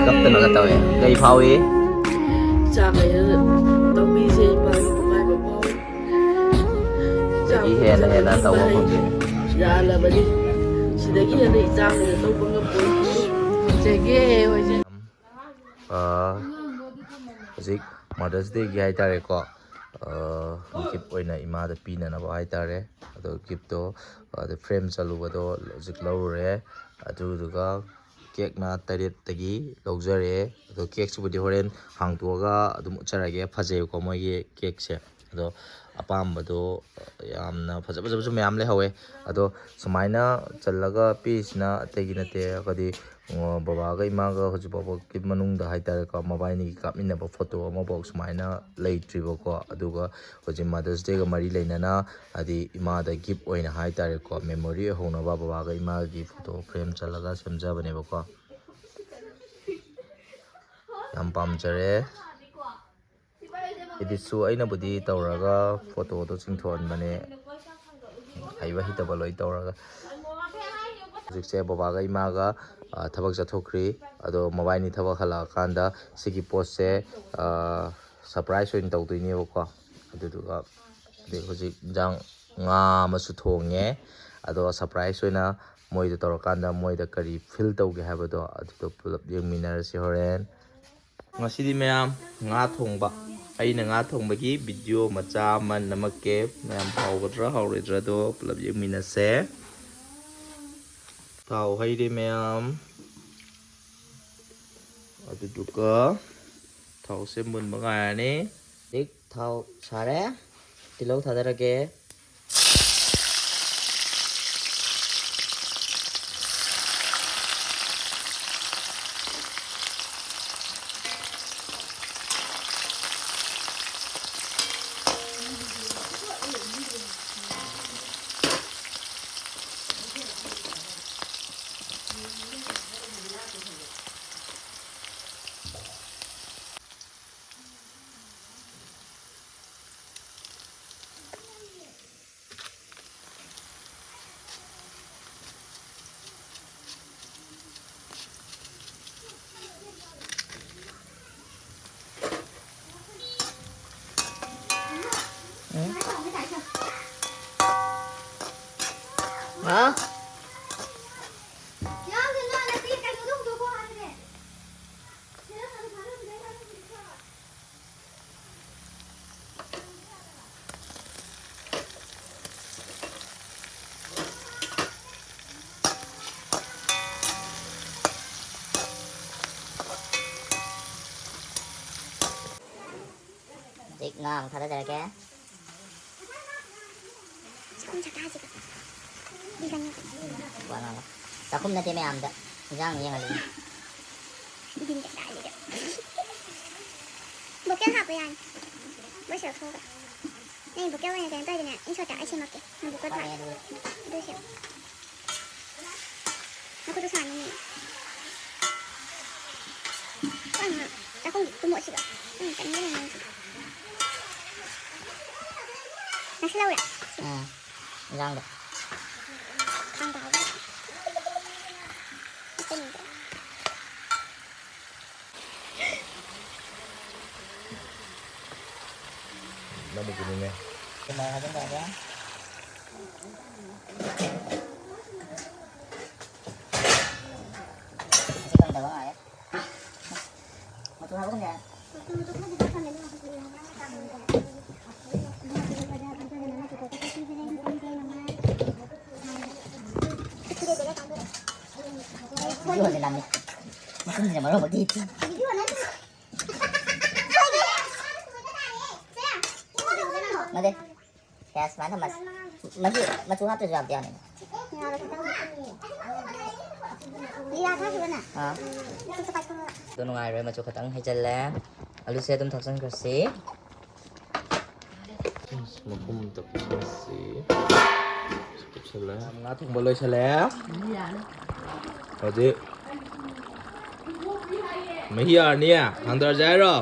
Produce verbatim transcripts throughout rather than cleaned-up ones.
ꯀꯞꯇꯅꯒ ꯇꯧꯋꯦ꯫ ꯀꯩ ꯐꯥꯎꯏ? ꯆꯥꯛ ꯂꯩꯔ ꯇꯧꯕꯤꯁꯦ ꯏꯃꯥꯒꯤ ꯅꯨꯡꯉꯥꯏꯕ ꯐꯥꯎꯏ꯫ ꯁꯤꯗꯒꯤ ꯍꯦꯟꯅ ꯍꯦꯟꯅ ꯇꯧꯕ ꯐꯪꯖꯩ꯫ ꯌꯥꯜꯂꯕꯅꯤ꯫ ꯁꯤꯗꯒꯤ ꯍꯦꯟꯅ ꯏꯆꯥ ꯂꯩꯔ ꯇꯧꯕ ꯉꯝꯄꯣꯏ꯫ ꯐꯪꯖꯒꯦ, ꯑꯣꯏꯖꯒꯦ꯫ ꯑꯥ, ꯍꯧꯖꯤꯛ Mother's Dayꯒꯤ ꯍꯥꯏꯇꯥꯔꯦꯀꯣ, ꯑꯥ, ꯒꯤꯐ ꯑꯣꯏꯅ ꯏꯃꯥꯗ ꯄꯤꯅꯅꯕ ꯍꯥꯏꯇꯥꯔꯦ꯫ ꯑꯗꯣ ꯒꯤꯐꯇꯣ, ꯑꯗ ꯐ꯭ꯔꯦꯝ ꯆꯜꯂꯨꯕꯗꯣ ꯍꯧꯖꯤꯛ ꯂꯧꯔꯨꯔꯦ꯫ ꯑꯗꯨꯗꯨꯒ ꯀꯦꯛꯅ ꯇꯔꯦꯠꯇꯒꯤ ꯂꯧꯖꯔꯦ꯫ ꯑꯗꯣ ꯀꯦꯛꯁꯤꯕꯨꯗꯤ ꯍꯣꯔꯦꯟ ꯍꯥꯡꯇꯣꯛꯑꯒ ꯑꯗꯨꯝ ꯎꯠꯆꯔꯒꯦ꯫ ꯐꯖꯩꯕꯀꯣ ꯃꯣꯏꯒꯤ ꯀꯦꯛꯁꯦ꯫ ꯑꯗꯣ ꯑꯄꯥꯝꯕꯗꯣ ꯌꯥꯝꯅ ꯐꯖ ꯐꯖꯕꯁꯨ ꯃꯌꯥꯝ ꯂꯩꯍꯧꯋꯦ꯫ ꯑꯗꯣ ꯁꯨꯃꯥꯏꯅ ꯆꯜꯂꯒ ꯄꯤꯔꯤꯁꯤꯅ ꯑꯇꯩꯒꯤ ꯅꯠꯇꯦ, ꯍꯥꯏꯗꯤ, ꯑꯣ, ꯕꯕꯥꯒ ꯏꯃꯥꯒ ꯍꯧꯖꯤꯛ ꯐꯥꯎꯕꯒꯤ ꯃꯅꯨꯡꯗ ꯍꯥꯏꯇꯥꯔꯦꯀꯣ, ꯃꯕꯥꯏꯅꯤꯒꯤ ꯀꯥꯞꯃꯤꯟꯅꯕ ꯐꯣꯇꯣ ꯑꯃꯐꯥꯎ ꯁꯨꯃꯥꯏꯅ ꯂꯩꯇ꯭ꯔꯤꯕꯀꯣ꯫ ꯑꯗꯨꯒ ꯍꯧꯖꯤꯛ Mother's Dayꯒ ꯃꯔꯤ ꯂꯩꯅꯅ, ꯍꯥꯏꯗꯤ ꯏꯃꯥꯗ ꯒꯤꯐ ꯑꯣꯏꯅ ꯍꯥꯏꯇꯥꯔꯦꯀꯣ, ꯃꯦꯃꯣꯔꯤ ꯑꯣꯏꯍꯧꯅꯕ ꯕꯕꯥꯒ ꯏꯃꯥꯒꯤ ꯐꯣꯇꯣ ꯐ꯭ꯔꯦꯝ ꯆꯜꯂꯒ ꯁꯦꯝꯖꯕꯅꯦꯕꯀꯣ꯫ ꯌꯥꯝ ꯄꯥꯝꯖꯔꯦ꯫ ꯏꯗꯤꯠꯁꯨ ꯑꯩꯅꯕꯨꯗꯤ ꯇꯧꯔꯒ ꯐꯣꯇꯣꯗꯣ ꯆꯤꯡꯊꯣꯛꯍꯟꯕꯅꯦ, ꯍꯩꯕ ꯍꯩꯇꯕ ꯂꯣꯏ ꯇꯧꯔꯒ꯫ ꯍꯧꯖꯤꯛꯁꯦ ꯕꯕꯥꯒ ꯏꯃꯥꯒ, ꯑ, ꯊꯕꯛ ꯆꯠꯊꯣꯛꯈ꯭ꯔꯤ꯫ ꯑꯗꯣ ꯃꯕꯥꯏꯅꯤ ꯊꯕꯛ ꯍꯜꯂꯛꯑꯀꯥꯟꯗ ꯁꯤꯒꯤ ꯄꯣꯠꯁꯦ, ꯑ, ꯁꯔꯄ꯭ꯔꯥꯏꯖ ꯑꯣꯏꯅ ꯇꯧꯗꯣꯏꯅꯦꯕꯀꯣ꯫ ꯑꯗꯨꯗꯨꯒ ꯑꯗꯩ ꯍꯧꯖꯤꯛ ꯏꯟꯖꯥꯡ, ꯉꯥ ꯑꯃꯁꯨ ꯊꯣꯡꯉꯦ꯫ ꯑꯗꯣ ꯁꯔꯄ꯭ꯔꯥꯏꯖ ꯑꯣꯏꯅ ꯃꯣꯏꯗ ꯇꯧꯔꯀꯥꯟꯗ ꯃꯣꯏꯗ ꯀꯔꯤ ꯐꯤꯜ ꯇꯧꯒꯦ ꯍꯥꯏꯕꯗꯣ ꯑꯗꯨꯗꯣ ꯄꯨꯂꯞ ꯌꯦꯡꯃꯤꯟꯅꯔꯁꯤ ꯍꯣꯔꯦꯟ꯫ ꯉꯁꯤꯗꯤ ꯃꯌꯥꯝ ꯉꯥ ꯊꯣꯡꯕ, ꯑꯩꯅ ꯉꯥ ꯊꯣꯡꯕꯒꯤ ꯚꯤꯗꯤꯑꯣ ꯃꯆꯥ ꯑꯃ ꯅꯝꯃꯛꯀꯦ꯫ ꯃꯌꯥꯝ ꯍꯥꯎꯒꯗ꯭ꯔꯥ ꯍꯥꯎꯔꯣꯏꯗ꯭ꯔꯥꯗꯣ ꯄꯨꯂꯞ ꯌꯦꯡꯃꯤꯟꯅꯁꯦ꯫ ꯊꯥꯎ ꯍꯩꯔꯦ ꯃꯌꯥꯝ꯫ ꯑꯗꯨꯗꯨꯒ ꯊꯥꯎꯁꯦ ꯃꯨꯟꯕ ꯉꯥꯏꯔꯅꯤ꯫ ꯍꯧꯖꯤꯛ ꯊꯥꯎ ꯁꯥꯔꯦ꯫ ꯇꯤꯜꯍꯧ ꯊꯥꯗꯔꯒꯦ꯫ ꯉꯥ ꯑꯃꯨꯛ ꯊꯥꯗꯖꯔꯛꯀꯦ꯫ ꯆꯥꯛꯈꯨꯝ ꯁꯛꯇ ꯍꯥꯏꯁꯤꯒ꯫ ꯕꯤꯒꯟ ꯌꯥꯎ-, ꯋꯥ ꯉꯥꯡꯕ꯫ ꯆꯥꯛꯈꯨꯝ ꯅꯠꯇꯦ ꯃꯌꯥꯝꯗ꯫ ꯏꯟꯖꯥꯡ ꯌꯦꯡꯍꯜꯂꯤ꯫ ꯕꯤꯒꯟ ꯁꯛꯇ ꯍꯥꯏꯁꯤꯒ꯫ ꯕꯣꯀꯦꯜ ꯍꯥꯞꯄ ꯌꯥꯅꯤ꯫ ꯂꯣꯏ ꯁꯦꯠ ꯊꯣꯛꯑꯒ꯫ ꯅꯪ ꯕꯣꯀꯦꯜ ꯑꯣꯏꯅ ꯀꯩꯅꯣ ꯇꯧꯔꯗꯤꯅꯦ, ꯏꯟꯁꯣꯠꯇ ꯑꯩ ꯁꯦꯝꯃꯛꯀꯦ꯫ ꯅꯪ ꯕꯣꯀꯦꯜ ꯍꯣꯏ, ꯊꯥꯔꯛꯑꯣ꯫ ꯑꯗꯨꯗꯤ꯫ ꯑꯗꯨ ꯁꯦꯝ꯫ ꯅꯈꯨꯠꯇꯣ ꯁꯥꯡꯉꯤꯅꯦ꯫ ꯀꯩꯅꯣ, ꯆꯥꯛꯈꯨꯝꯒꯤ ꯈꯨꯃꯣꯠꯁꯤꯒ꯫ ꯎꯝ, ꯆꯥꯅꯤꯡꯗꯦ ꯅꯪ꯫ ꯅꯪꯁꯨ ꯂꯧꯔꯦ? ꯎꯝ, ꯏꯟꯖꯥꯡꯗꯣ꯫ ꯈꯥꯡ ꯇꯥꯍꯧꯗ꯭ꯔꯦ꯫ ꯍꯥꯞꯆꯤꯟꯗ꯭ꯔꯦ꯫ ꯅꯪꯒꯤꯗꯨꯅꯤꯅꯦ꯫ ꯀꯅꯥ ꯍꯥꯏꯕ ꯌꯥꯕ? ꯃꯆꯨ ꯀꯝꯗꯧꯕ ꯉꯥꯏꯔꯦ꯫ ꯃꯆꯨ ꯍꯥꯞꯄꯒꯨꯝꯁꯦ꯫ ꯚꯤꯗꯤꯑꯣꯁꯦ ꯅꯝꯃꯤ꯫ ꯃꯈꯨꯝꯁꯤꯅ ꯃꯔꯣꯟ ꯑꯃ ꯒꯤꯠ꯫ ꯅꯠꯇꯦ꯫ ꯀꯌꯥ ꯁꯨꯃꯥꯏꯅ ꯊꯝꯃꯁꯤ꯫ ꯃꯍꯤ ꯃꯆꯨ ꯍꯥꯞꯇ꯭ꯔꯁꯨ ꯌꯥꯕꯗꯤ ꯌꯥꯅꯤ꯫ ꯌꯥꯔꯦ, ꯈꯤꯇꯪ꯫ ꯖꯤꯔꯥ ꯊꯥꯈꯤꯕꯅꯦ꯫ ꯑꯥ꯫ ꯃꯆꯨ ꯆꯄꯥꯏ ꯊꯣꯛꯑꯒ꯫ ꯑꯗꯨ ꯅꯨꯡꯉꯥꯏꯔꯣꯏ, ꯃꯆꯨ ꯈꯤꯇꯪ ꯍꯩꯖꯤꯜꯂꯦ꯫ ꯑꯂꯨꯁꯦ ꯑꯗꯨꯝ ꯊꯥꯛꯆꯟꯈ꯭ꯔꯁꯤ꯫ ꯃꯈꯨꯝ ꯑꯝꯇ ꯀꯨꯞꯁꯟꯁꯤ꯫ ꯀꯨꯞꯁꯜꯂꯦ꯫ ꯉꯥ ꯊꯣꯡꯕ ꯂꯣꯏꯁꯜꯂꯦ꯫ ꯍꯧꯖꯤꯛ ꯃꯍꯤ ꯌꯥꯔꯅꯤ꯫ ꯍꯥꯡꯗꯔꯁꯦ ꯍꯥꯏꯔꯣ?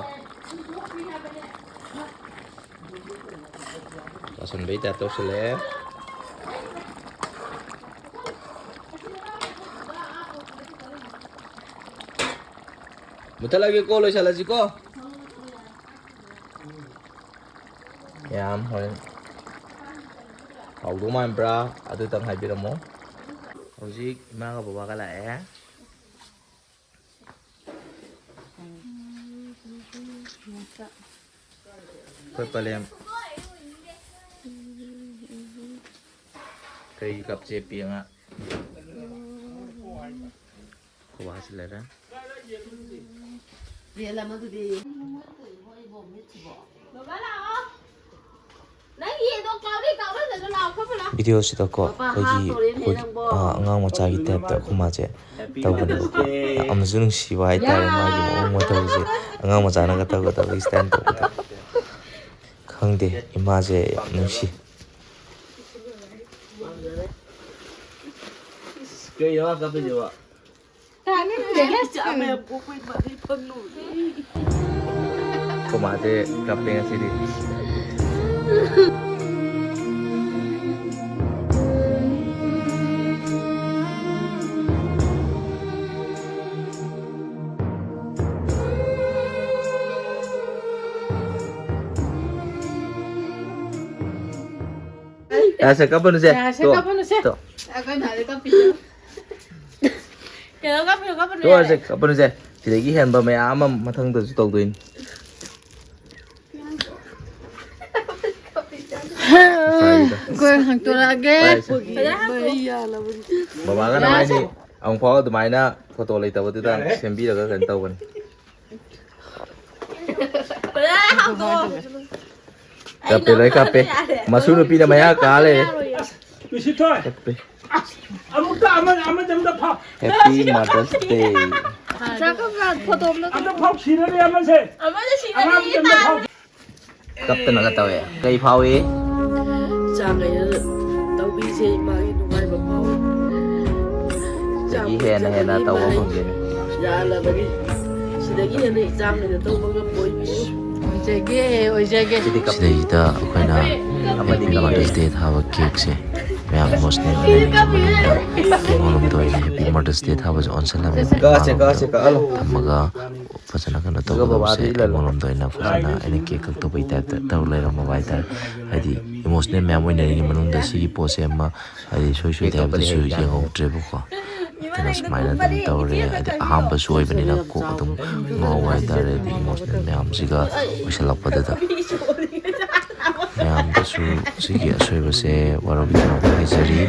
ꯆꯥꯁꯟꯕꯩ ꯇꯥꯏꯞ ꯇꯧꯁꯜꯂꯛꯑꯦ꯫ ꯃꯨꯊꯠꯂꯒꯦꯀꯣ, ꯂꯣꯏꯁꯜꯂꯁꯤꯀꯣ꯫ ꯌꯥꯝ ꯍꯣꯔꯦꯟ ꯍꯥꯎꯗꯧ ꯃꯥꯟꯕ꯭ꯔꯥ? ꯑꯗꯨꯇꯪ ꯍꯥꯏꯕꯤꯔꯝꯃꯣ꯫ ꯍꯧꯖꯤꯛ ꯏꯃꯥꯒ ꯕꯕꯥꯒ ꯂꯥꯛꯑꯦ꯫ ꯑꯩꯈꯣꯏ ꯄꯂꯦꯝ꯫ ꯀꯩ ꯀꯞ ꯆꯦꯞꯄꯤ ꯑꯉꯥꯡ? ꯈꯨꯕꯥꯛꯁꯤ ꯂꯩꯔꯦ꯫ ꯌꯦꯟ ꯑꯃꯗꯨꯗꯤ꯫ ꯚꯤꯗꯤꯑꯣꯁꯤꯗꯀꯣ ꯑꯩꯈꯣꯏꯒꯤ, ꯑꯩꯈꯣꯏꯒꯤ, ꯑ, ꯑꯉꯥꯡ ꯃꯆꯥꯒꯤ ꯇꯥꯏꯞꯇ ꯑꯩꯈꯣꯏ ꯃꯥꯁꯦ ꯇꯧꯕꯅꯦꯕꯀꯣ꯫ ꯌꯥꯝꯅꯁꯨ ꯅꯨꯡꯁꯤꯕ ꯍꯥꯏꯇꯥꯔꯦ ꯃꯥꯒꯤ ꯃꯑꯣꯡ ꯃꯇꯧꯁꯦ꯫ ꯑꯉꯥꯡ ꯃꯆꯥꯅꯒ ꯇꯧꯒꯗꯕꯒꯤ ꯁ꯭ꯇꯥꯏꯜ ꯇꯧꯕꯗꯣ꯫ ꯈꯪꯗꯦ, ꯏꯃꯥꯁꯦ ꯌꯥꯝ ꯅꯨꯡꯁꯤ꯫ ꯀꯩꯅꯣ ꯃꯥ ꯀꯞꯄꯤꯁꯤꯕꯣ? ꯇꯥꯅꯤꯡꯗꯦ꯫ ꯑꯩꯈꯣꯏ ꯃꯥꯁꯦ ꯀꯞꯄꯦ ꯉꯁꯤꯗꯤ꯫ ꯌꯥꯔꯦꯁꯦ, ꯀꯞꯄꯅꯨꯁꯦ꯫ ꯌꯥꯔꯦꯁꯦ, ꯇꯣ, ꯀꯞꯄꯅꯨꯁꯦ꯫ ꯇꯣ꯫ ꯑꯩꯈꯣꯏ ꯃꯥꯁꯦ ꯀꯞꯄꯤꯁꯦ꯫ ꯀꯩꯅꯣ ꯀꯞꯄꯤꯅꯣ, ꯀꯞꯄꯅꯨ ꯇꯣꯛꯑꯁꯦ, ꯌꯥꯔꯦ꯫ ꯀꯞꯄꯅꯨꯁꯦ꯫ ꯁꯤꯗꯒꯤ ꯍꯦꯟꯕ ꯃꯌꯥꯝ ꯑꯃ ꯃꯊꯪꯗꯁꯨ ꯇꯧꯗꯣꯏꯅꯤ꯫ ꯑꯩꯈꯣꯏ ꯍꯥꯡꯇꯣꯔꯛꯑꯒꯦ꯫ ꯄꯥꯏꯁꯦ꯫ ꯕꯕꯥꯒ ꯅꯕꯥꯅꯤ ꯑꯃꯨꯛꯐꯥꯎ ꯑꯗꯨꯃꯥꯏꯅ ꯐꯣꯇꯣ ꯂꯩꯇꯕꯗꯨꯗ ꯁꯦꯝꯕꯤꯔꯒ ꯀꯩꯅꯣ ꯇꯧꯕꯅꯤ꯫ ꯀꯞꯄꯦ, ꯂꯣꯏ ꯀꯞꯄꯦ꯫ ꯃꯁꯨ ꯅꯨꯄꯤꯅ ꯃꯌꯥ ꯀꯥ ꯂꯩꯔꯦ꯫ ꯇꯨꯁꯤꯊꯣꯏ꯫ ꯀꯞꯄꯦ꯫ ꯑꯃꯨꯛꯇ ꯑꯃ, ꯑꯃꯗ ꯑꯝꯇ ꯐꯥꯎ꯫ Happy Mother's Day꯫ ꯆꯥꯛ ꯀꯝ ꯀꯥꯟ ꯐꯣꯇꯣ ꯑꯝꯇ ꯑꯝꯇ ꯐꯥꯎ ꯁꯤꯔꯅꯤ ꯑꯃꯁꯦ꯫ ꯑꯃꯁꯦ ꯁꯤꯔꯅꯤ, ꯑꯉꯥꯡ ꯑꯝꯇ ꯐꯥꯎ꯫ ꯀꯞꯇꯅꯒ ꯇꯧꯋꯦ꯫ ꯀꯩ ꯐꯥꯎꯏ? ꯆꯥꯡ ꯅꯥꯏꯅ ꯇꯧꯕꯤꯁꯦ ꯏꯃꯥꯒꯤ ꯅꯨꯡꯉꯥꯏꯕ ꯐꯥꯎꯏ꯫ ꯁꯤꯗꯒꯤ ꯍꯦꯟꯅ ꯍꯦꯟꯅ ꯇꯧꯕ ꯐꯪꯒꯦꯅꯦ꯫ ꯌꯥꯜꯂꯕꯅꯤ꯫ ꯁꯤꯗꯒꯤ ꯍꯦꯟꯅ ꯏꯆꯥꯡ ꯅꯥꯏꯅ ꯇꯧꯕ ꯉꯝꯕ ꯑꯣꯏꯕꯤꯌꯨ꯫ ꯑꯣꯏꯖꯒꯦ, ꯑꯣꯏꯖꯒꯦ꯫ ꯁꯤꯗꯩꯁꯤꯗ ꯑꯩꯈꯣꯏꯅ ꯑꯃꯗꯤ Happy Mother's Day ꯊꯥꯕ ꯀꯦꯛꯁꯦ ꯃꯌꯥꯝ ꯏꯃꯣꯁꯅꯦꯜ ꯑꯣꯏꯅ ꯌꯦꯡꯕꯅꯤꯅ ꯏꯃꯣꯟꯂꯣꯝꯗ ꯑꯣꯏꯅ Happy Mother's Day ꯊꯥꯕꯁꯦ ꯑꯣꯟꯁꯤꯜꯂꯝꯃꯦ꯫ ꯀꯛꯑꯁꯦ, ꯀꯛꯑꯁꯦ, ꯀꯛꯍꯜꯂꯣ꯫ ꯊꯝꯃꯒ ꯐꯖꯅ ꯀꯩꯅꯣ ꯑꯗꯨꯒ ꯇꯧꯒꯗꯕꯁꯦ ꯕꯕꯥꯗ ꯏꯜꯍꯜꯂꯣ꯫ ꯑꯩꯉꯣꯟꯂꯣꯝꯗ ꯑꯣꯏꯅ ꯐꯖꯅ ꯑꯩꯅ ꯀꯦꯛ ꯀꯛꯇꯧꯕꯒꯤ ꯇꯥꯏꯞꯇ ꯇꯧ ꯂꯩꯔꯝꯃꯕ ꯍꯥꯏꯇꯥꯔꯦ꯫ ꯍꯥꯏꯗꯤ ꯏꯃꯣꯁꯅꯦꯜ ꯃꯌꯥꯝ ꯑꯣꯏꯅꯔꯤꯉꯩ ꯃꯅꯨꯡꯗ ꯁꯤꯒꯤ ꯄꯣꯠꯁꯦ ꯑꯃ ꯍꯥꯏꯗꯤ ꯁꯣꯏ ꯁꯣꯏꯗꯦ ꯀꯦꯛ ꯀꯛꯄꯗꯤ ꯍꯥꯏꯕꯗꯨꯁꯨ ꯍꯩꯖꯥꯠꯅꯤ꯫ ꯌꯦꯡꯍꯧꯗ꯭ꯔꯦꯕꯀꯣ꯫ ꯑꯗꯨꯅ ꯁꯨꯃꯥꯏꯅ ꯑꯗꯨꯝ ꯇꯧꯔꯦ꯫ ꯍꯥꯏꯗꯤ ꯑꯍꯥꯟꯕꯁꯨ ꯑꯣꯏꯕꯅꯤꯅ ꯀꯣꯛ ꯑꯗꯨꯝ ꯉꯥꯎꯕ ꯍꯥꯏꯇꯥꯔꯦ꯫ ꯍꯥꯏꯗꯤ ꯏꯃꯣꯁꯅꯦꯜ ꯃꯌꯥꯝꯁꯤꯒ ꯑꯣꯏꯁꯜꯂꯛꯄꯗꯨꯗ ꯃꯌꯥꯝꯗꯁꯨ ꯁꯤꯒꯤ ꯑꯁꯣꯏꯕꯁꯦ ꯋꯥꯔꯧꯕꯤꯗꯅꯕ ꯍꯥꯏꯖꯔꯤ꯫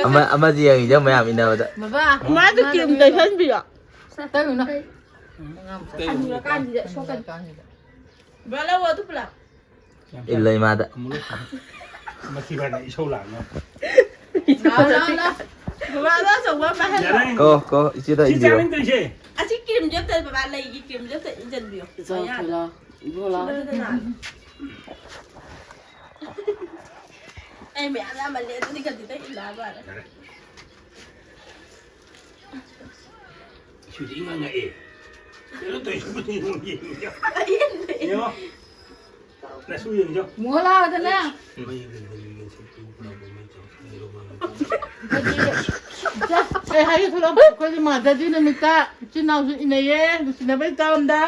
ꯑꯃ-, ꯑꯃꯗꯤ ꯌꯦꯡꯉꯤꯁꯦ ꯃꯌꯥꯝ ꯏꯟꯅꯕꯗ꯫ ꯕꯕꯥ, ꯃꯥꯗꯣ ꯀ꯭ꯔꯤꯝ ꯇꯩꯁꯟꯕꯤꯌꯣ꯫ ꯇꯩꯔꯨꯅꯨ꯫ ꯍꯟꯅꯨꯔꯀꯥꯟꯁꯤꯗ ꯁꯣꯛꯀꯅꯤ꯫ ꯍꯟꯅꯨꯔꯀꯥꯟꯁꯤꯗ꯫ ꯕꯕꯥ, ꯂꯧꯑꯣ ꯑꯗꯨ ꯄꯨꯂꯞ꯫ ꯏꯜꯂꯣ ꯏꯃꯥꯗ꯫ ꯃꯊꯤꯕꯥꯅ ꯏꯁꯧ ꯂꯥꯡꯉꯣ꯫ ꯂꯥꯛꯑꯣ, ꯂꯥꯛꯑꯣ, ꯂꯥꯛꯑꯣ꯫ ꯕꯕꯥꯗꯣ ꯑꯆꯧꯕ ꯑꯃ ꯄꯥꯏꯍꯜꯂꯣ꯫ ꯌꯥꯔꯦ꯫ ꯀꯣ ꯀꯣ ꯏꯆꯦꯗ ꯁꯤ ꯏꯟꯕꯤꯔꯣ꯫ ꯆꯥꯅꯤꯡꯗ꯭ꯔꯤꯁꯦ꯫ ꯑꯁꯤ ꯀ꯭ꯔꯤꯝꯁꯦ ꯑꯝꯇ ꯕꯕꯥ ꯂꯩꯒꯤ ꯀ꯭ꯔꯤꯝꯁꯦ ꯑꯝꯇ ꯏꯟꯖꯟꯕꯤꯌꯣ꯫ ꯏꯆꯥꯎ ꯊꯣꯏꯂꯥ ꯏꯕꯣꯂꯥ꯫ ꯑꯩ ꯃꯌꯥꯝ ꯌꯥꯝꯃꯜꯂꯦ ꯑꯗꯨꯗꯤ ꯀꯗꯤꯗ ꯏꯜꯂꯛꯑꯕ꯫ ꯁꯤꯗꯤ ꯏꯉꯥꯡ ꯉꯛꯑꯦ꯫ ꯀꯩꯅꯣ ꯇꯧꯔꯤꯁꯤꯕꯨꯗꯤ ꯌꯦꯡꯉꯣ꯫ ꯅꯁꯨ ꯌꯦꯡꯖꯧ꯫ ꯃꯣꯂꯥꯗꯅ ꯃꯩ ꯂꯩꯕ ꯃꯤꯒꯤ ꯁꯛꯇꯨ ꯄꯨꯔꯛꯄ ꯃꯩ ꯆꯥꯎꯁꯤꯟꯅꯔꯨꯕ꯫ ꯑꯩ ꯍꯥꯏꯒꯦ ꯊꯣꯛꯂꯛꯑꯣ꯫ ꯑꯩꯈꯣꯏꯒꯤ ꯃꯥꯗꯔ ꯗꯦ ꯅꯨꯃꯤꯠꯇ ꯏꯆꯤꯟ ꯏꯅꯥꯎꯁꯨ ꯏꯟꯅꯩꯌꯦ ꯅꯨꯡꯁꯤꯅꯕꯩ ꯇꯥꯝꯗ꯫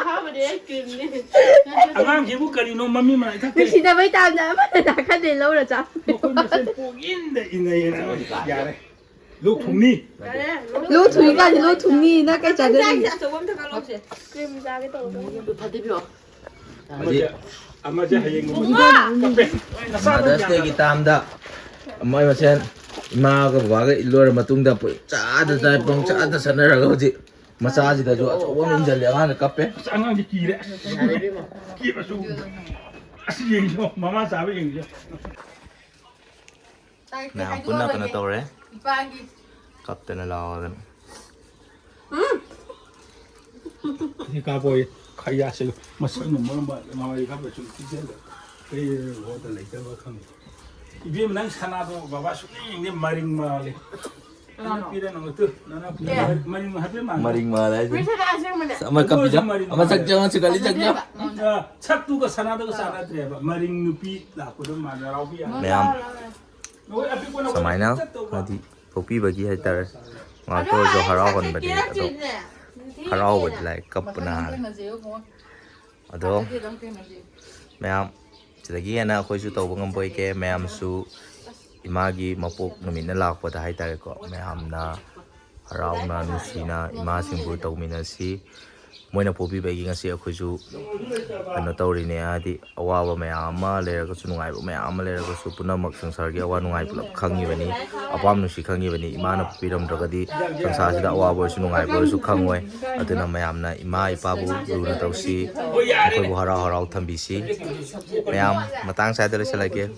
ꯑꯍꯥꯟꯕꯗꯤ ꯑꯩ ꯀ꯭ꯔꯤꯝꯅꯦ꯫ ꯑꯉꯥꯡꯁꯤꯕꯨ ꯀꯔꯤꯅꯣ ꯃꯃꯤꯡ ꯃꯔꯥꯡ ꯏꯊꯛ ꯊꯛꯏ꯫ ꯅꯨꯡꯁꯤꯅꯕꯩ ꯇꯥꯝꯗ ꯑꯃꯅ ꯅꯥꯀꯟꯗꯩ ꯂꯧꯔ ꯆꯥ꯫ ꯃꯈꯣꯏ ꯃꯁꯦꯟ ꯄꯣꯛꯏꯟꯗ ꯏꯟꯅꯩꯌꯦꯅ꯫ ꯌꯥꯔꯦ꯫ ꯂꯣꯛ ꯊꯨꯡꯅꯤ꯫ ꯌꯥꯔꯦ꯫ ꯂꯣꯛ ꯊꯨꯡꯉꯤ ꯀꯥꯟꯗ ꯂꯣꯛ ꯊꯨꯡꯅꯤ ꯅꯪ ꯀꯩ ꯆꯥꯖꯔꯤ? ꯆꯥꯛꯁꯦ ꯑꯆꯧꯕ ꯑꯝꯇ ꯀꯛꯂꯛꯁꯦ꯫ ꯀ꯭ꯔꯤꯝ ꯆꯥꯒꯦ ꯇꯧꯕ꯫ ꯐꯗꯤꯕꯤꯌꯣ꯫ ꯑꯃꯁꯦ ꯑꯃꯁꯦ ꯍꯌꯦꯡ ꯕꯨꯡꯉꯣ! ꯀꯞꯄꯦ꯫ ꯅꯁꯥꯗꯣ ꯃꯥꯗꯔꯁ ꯗꯦꯒꯤ ꯇꯥꯝꯗ ꯃꯣꯏ ꯃꯁꯦꯟ ꯏꯃꯥꯒ ꯕꯕꯥꯒ ꯂꯣꯏꯔ ꯃꯇꯨꯡꯗ ꯄꯨꯡ ꯆꯥꯗ ꯆꯥꯏ ꯄꯨꯡ ꯆꯥꯗ ꯆꯠꯅꯔꯒ ꯍꯧꯖꯤꯛ ꯃꯆꯥꯁꯤꯗꯁꯨ ꯑꯆꯧꯕ ꯑꯃ ꯏꯟꯁꯤꯜꯂꯦ ꯑꯉꯥꯡꯅ ꯀꯞꯄꯦ꯫ ꯑꯁ ꯑꯉꯥꯡꯁꯤ ꯀꯤꯔꯦ꯫ ꯑꯁ ꯀꯤꯕꯁꯨ꯫ ꯑꯁ ꯌꯦꯡꯉꯣ ꯃꯃꯥ ꯆꯥꯕ ꯌꯦꯡꯉꯣ꯫ ꯃꯌꯥꯝ ꯄꯨꯟꯅ ꯀꯩꯅꯣ ꯇꯧꯔꯦ꯫ ꯀꯞꯇꯅ ꯂꯥꯎꯗꯅ꯫ ꯁꯤ ꯀꯥꯞꯄꯣꯏ ꯈꯥꯏꯌꯥꯁꯦ ꯃꯁꯛꯅ ꯃꯔꯝ ꯃꯃꯥꯏ ꯀꯥꯞꯄ ꯁꯨꯝ ꯄꯤꯖꯜꯂꯦ꯫ ꯀꯩ ꯍꯣꯗ ꯂꯩꯇꯕ ꯈꯪꯗꯦ꯫ ꯏꯕꯦꯝ ꯅꯪ ꯁꯅꯥꯗꯣ ꯕꯕꯥ ꯁꯨꯡꯌꯦꯡ ꯌꯦꯡꯗꯦ ꯃꯔꯤꯡ ꯃꯥꯜꯂꯦ꯫ ꯅꯅꯥꯎꯄꯤꯔ ꯅꯪ ꯅꯠꯇꯦ, ꯅꯅꯥꯎꯄꯤ ꯃꯔꯤꯡ ꯍꯥꯏꯐꯦꯠ ꯃꯥꯜꯂꯦ꯫ ꯃꯔꯤꯡ ꯃꯥꯜꯂꯦ ꯍꯥꯏꯁꯦ꯫ ꯃꯤꯁꯦ ꯑꯁꯦꯡꯕꯅꯦ꯫ ꯑꯃ ꯀꯞꯄꯤꯖ ꯑꯃ ꯆꯪ ꯆꯪ ꯁꯨꯒꯠꯂꯤ ꯆꯪ ꯆꯪ꯫ ꯑ, ꯁꯛꯇꯨꯒ ꯁꯅꯥꯗꯨꯒ ꯆꯥꯟꯅꯗ꯭ꯔꯦꯕ ꯃꯔꯤꯡ ꯅꯨꯄꯤ ꯂꯥꯛꯄꯗꯣ ꯃꯥꯟꯅꯔꯥꯎꯕꯤ ꯌꯥꯝ꯫ ꯃꯌꯥꯝ ꯅꯣꯏ ꯑꯄꯤꯛꯄꯅ ꯁꯨꯃꯥꯏꯅ ꯆꯠꯇꯧꯕ꯫ ꯍꯥꯏꯗꯤ ꯄꯣꯛꯄꯤꯕꯒꯤ ꯍꯥꯏꯇꯥꯔꯦ꯫ ꯉꯥꯛꯇ ꯑꯣꯏꯔꯁꯨ ꯍꯔꯥꯎꯍꯟꯕꯅꯦ ꯑꯗꯣ ꯍꯔꯥꯎꯕꯗꯤ ꯂꯥꯏ ꯀꯞꯄꯅ ꯍꯥꯜꯂꯦ꯫ ꯑꯗꯣ ꯃꯌꯥꯝ ꯁꯤꯗꯒꯤ ꯍꯦꯟꯅ ꯑꯩꯈꯣꯏꯁꯨ ꯇꯧꯕ ꯉꯝꯕ ꯑꯣꯏꯒꯦ꯫ ꯃꯌꯥꯝꯁꯨ ꯏꯃꯥꯒꯤ ꯃꯄꯣꯛ ꯅꯨꯃꯤꯠꯅ ꯂꯥꯛꯄꯗ ꯍꯥꯏꯇꯥꯔꯦꯀꯣ ꯃꯌꯥꯝꯅ ꯍꯔꯥꯎꯅ ꯅꯨꯡꯁꯤꯅ ꯏꯃꯥꯁꯤꯡꯕꯨ ꯇꯧꯃꯤꯟꯅꯁꯤ꯫ ꯃꯣꯏꯅ ꯄꯣꯕꯤꯕꯒꯤ ꯉꯁꯤ ꯑꯩꯈꯣꯏꯁꯨ ꯀꯩꯅꯣ ꯇꯧꯔꯤꯅꯦ, ꯍꯥꯏꯗꯤ ꯑꯋꯥꯕ ꯃꯌꯥꯝ ꯑꯃ ꯂꯩꯔꯒꯁꯨ, ꯅꯨꯡꯉꯥꯏꯕ ꯃꯌꯥꯝ ꯑꯃ ꯂꯩꯔꯒꯁꯨ, ꯄꯨꯝꯅꯃꯛ ꯁꯪꯁꯥꯔꯒꯤ ꯑꯋꯥ ꯅꯨꯡꯉꯥꯏ ꯄꯨꯂꯞ ꯈꯪꯉꯤꯕꯅꯤ, ꯑꯄꯥꯝ ꯅꯨꯡꯁꯤ ꯈꯪꯉꯤꯕꯅꯤ꯫ ꯏꯃꯥꯅ ꯄꯤꯔꯝꯗ꯭ꯔꯒꯗꯤ ꯁꯪꯁꯥꯔꯁꯤꯗ ꯑꯋꯥꯕ ꯑꯣꯏꯔꯁꯨ, ꯅꯨꯡꯉꯥꯏꯕ ꯑꯣꯏꯔꯁꯨ ꯈꯪꯉꯣꯏ꯫ ꯑꯗꯨꯅ ꯃꯌꯥꯝꯅ ꯏꯃꯥ ꯏꯄꯥꯕꯨ ꯂꯨꯅ ꯇꯧꯁꯤ, ꯃꯈꯣꯏꯕꯨ ꯍꯔꯥꯎ ꯍꯔꯥꯎ ꯊꯝꯕꯤꯁꯤ꯫ ꯃꯌꯥꯝ, ꯃꯇꯥꯡ ꯁ꯭ꯋꯥꯏꯗ ꯂꯣꯏꯁꯤꯜꯂꯒꯦ꯫